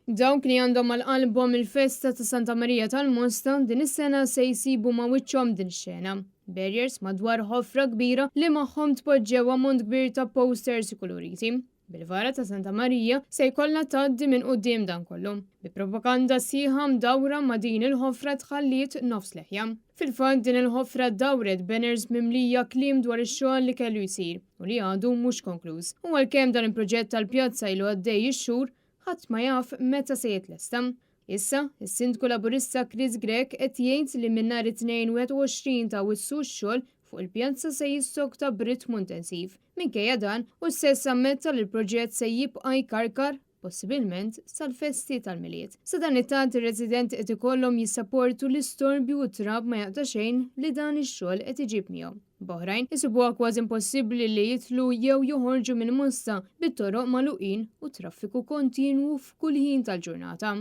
Dawk li għandhom għal qalbhom il-festa ta' Santa Marija tal-Mosta din is-sena se jsibu ma' wiċċhom din ix-xena. Barriers madwar ħofra kbira li magħhom tpoġġew ammont kbir ta' posters kuluriti. Bil-vara ta' Santa Marija se jkollha tgħaddi minn quddiem dan kollu. Bi propaganda sħiħa mdawra ma' din il-ħofra tħalliet nofs leħja. Fil-fatt, din il-ħofra dawret banners mimlija kliem dwar ix-xogħol li kellu jsir u li għadu mhux konkluż. U għalkemm dan il-proġett tal-pjazza ilu għaddej ix-xhur, ħadd ma jaf meta se jitlesta. Issa, is-Sindku Laburista Chris Grech qed jgħid li minn nhar it-Tnejn 21 ta' Awwissu x-xogħol fuq il-pjazza se jissokta b'ritmu intensiv. Minkejja dan, hu stess ammetta li l-proġett se jibqa' jkarkar, possibilment sal-festi tal-Milied. Sadanittant, ir-residenti qed ikollhom jissaportu l-istorbju u t-trab ma jaqta' xejn li dan ix-xogħol qed iġib miegħu. B'oħrajn isibuha kważi impossibbli li jidħlu jew joħorġu minn Mosta bit-toroq magħluqin u traffiku kontinwu f'kull ħin tal-ġurnata.